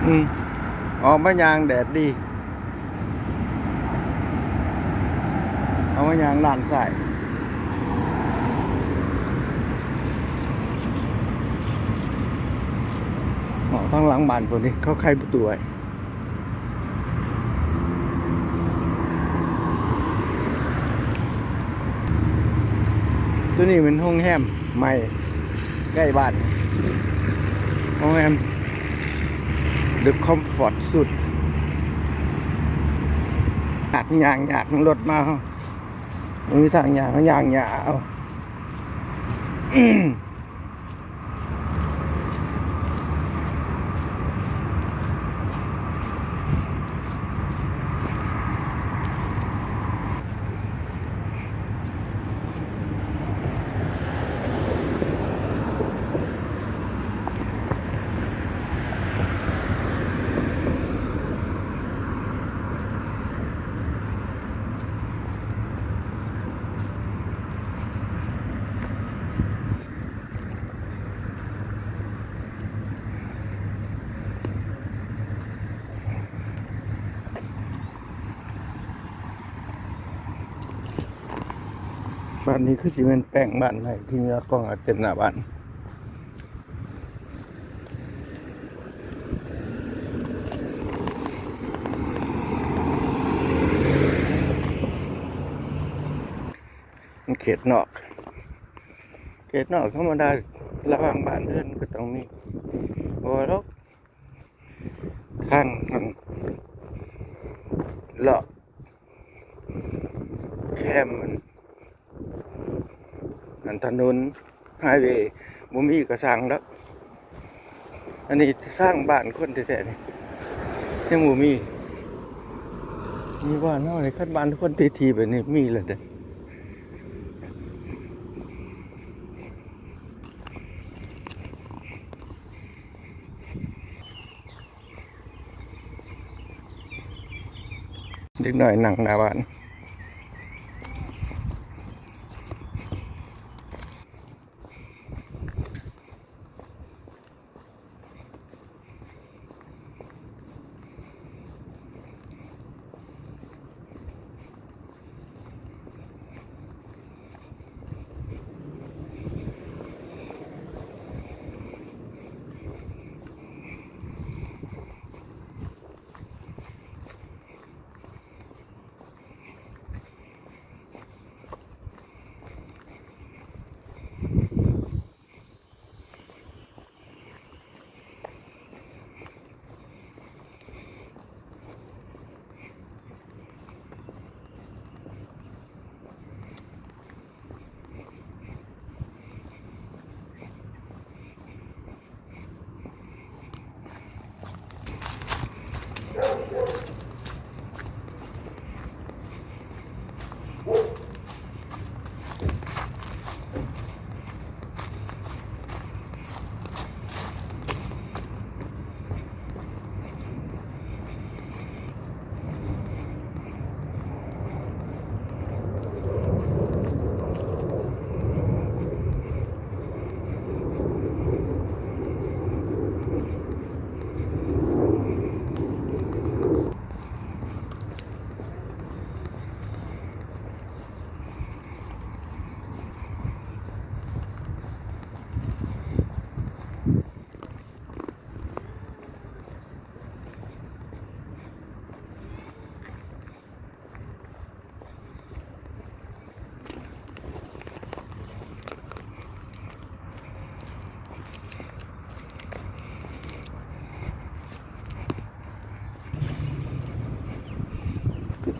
ອືມ ອອກມາຍ່າງແດດດີ ອອກມາຍ່າງດ້ານຊ້າຍ ເນາະ ທາງຫຼັງບ້ານພຸ້ນນີ້ ເຂົາໄຂປະຕູໄວ້. ໂຕນີ້ແມ່ນໂຮງແຮມໃໝ່ໃກ້ບ້ານ ໂຮງແຮມ The Comfort Suites ຍາກ ຍ່າງຍາກ ລົດມາເຮົາ ບໍ່ມີທາງຍ່າງ ເຮົາຍ່າງຍາເອົາ. ບ້ານນີ້ຄືຊິແມ່ນແປງບ້ານໃໝ່ ທີ່ມີອາກອງອາເຕັມໜ້າບ້ານ. ເຂດນອກ ເຂດນອກທຳມະດາ ລະຫວ່າງບ້ານເຮືອນກໍຕ້ອງມີ ບໍ່ວ່າດອກ ທາງອັນ ເລາະແຄມອັນ ອັນຖະໜົນ highway ບໍ່ມີກໍຊ່າງດອກ. ອັນນີ້ທາງບ້ານຄົນແທ້ໆ ນີ້ ຍັງບໍ່ມີ. ມີບ້ານເຮົານີ້ ຄັນບ້ານຄົນທີ່ໆ ແບບນີ້ມີແລ້ວເດ້. ເດັກນ້ອຍນັ່ງໜ້າບ້ານ.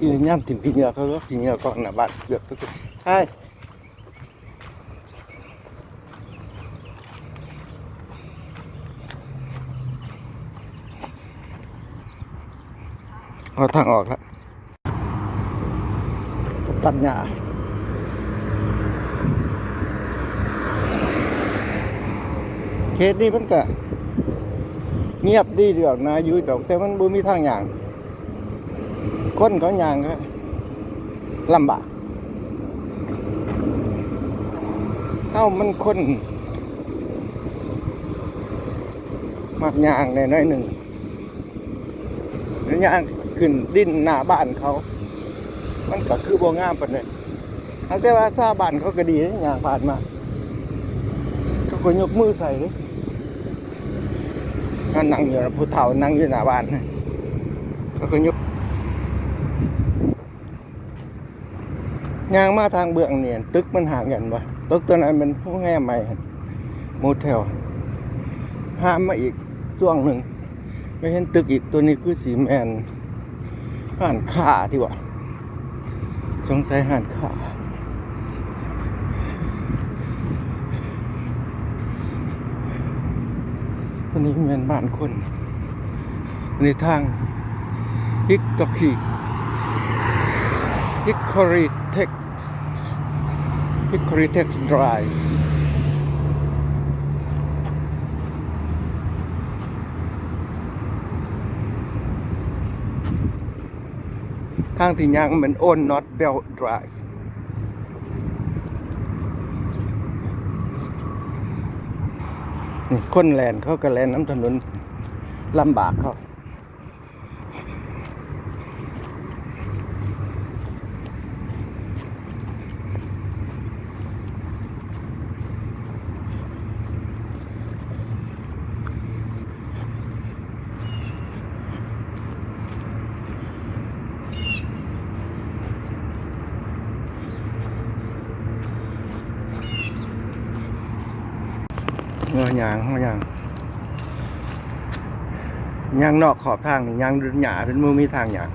ຄືຍາມຖິ້ມຂີ້ເຫຍື້ອ ເຂົາເອົາຂີ້ເຫຍື້ອກ່ອນໜ້າບ້ານ ເກືອບທຸກ ໃຊ່. ຮອດທາງອອກແລ້ວ ຕັດຫຍ້າ. ເຂດນີ້ມັນກະງຽບດີດອກນາຢູ່ດອກ ແຕ່ມັນບໍ່ມີທາງຍ່າງ. ຄົນເຂົາຍ່າງກໍລຳບາກ. ເຮົາມັນຄົນມັກຍ່າງແດ່ໜ້ອຍໜຶ່ງ. ຍ່າງຂຶ້ນດິນໜ້າບ້ານເຂົາ ມັນກໍຄືບໍ່ງາມປານໃດ. ຫາກແຕ່ວ່າຊາວບ້ານເຂົາກໍດີເດ້ ຍ່າງຜ່ານມາ ເຂົາກໍຍົກມືໃສ່ເດ້. ເຂົານັ່ງຢູ່ ຜູ້ເຖົ້ານັ່ງຢູ່ໜ້າບ້ານ ເຂົາກໍຍົກ ຍ່າງມາທາງເບື້ອງນີ້ ຕຶກມັນຫາກກັນບໍ່? ຕຶກຕົວນັ້ນແມ່ນໂຮງແຮມໃໝ່ ໂມເທວ. ຫາມມາອີກຊ່ວງໜຶ່ງ ໄປເຫັນຕຶກອີກ ຕົວນີ້ຄືຊິແມ່ນຮ້ານຄ້າຕິວ່າ ສົງໄສຮ້ານຄ້າ. ຕົວນີ້ແມ່ນບ້ານຄົນ. ອັນນີ້ທາງ Hickory Hickory Tex Hickory Tex Drive. ທາງທີ່ຍ່າງແມ່ນ Old North Bell Drive. ນີ້ ຄົນແລ່ນ ເຂົາກໍແລ່ນນຳຖະໜົນລຳບາກເຂົາ. ເຮົາຍ່າງ ເຮົາຍ່າງ ຍ່າງນອກຂອບທາງນີ້ ຍ່າງເດີນຫຍ້າ ເປັນບໍ່ມີທາງຍ່າງ.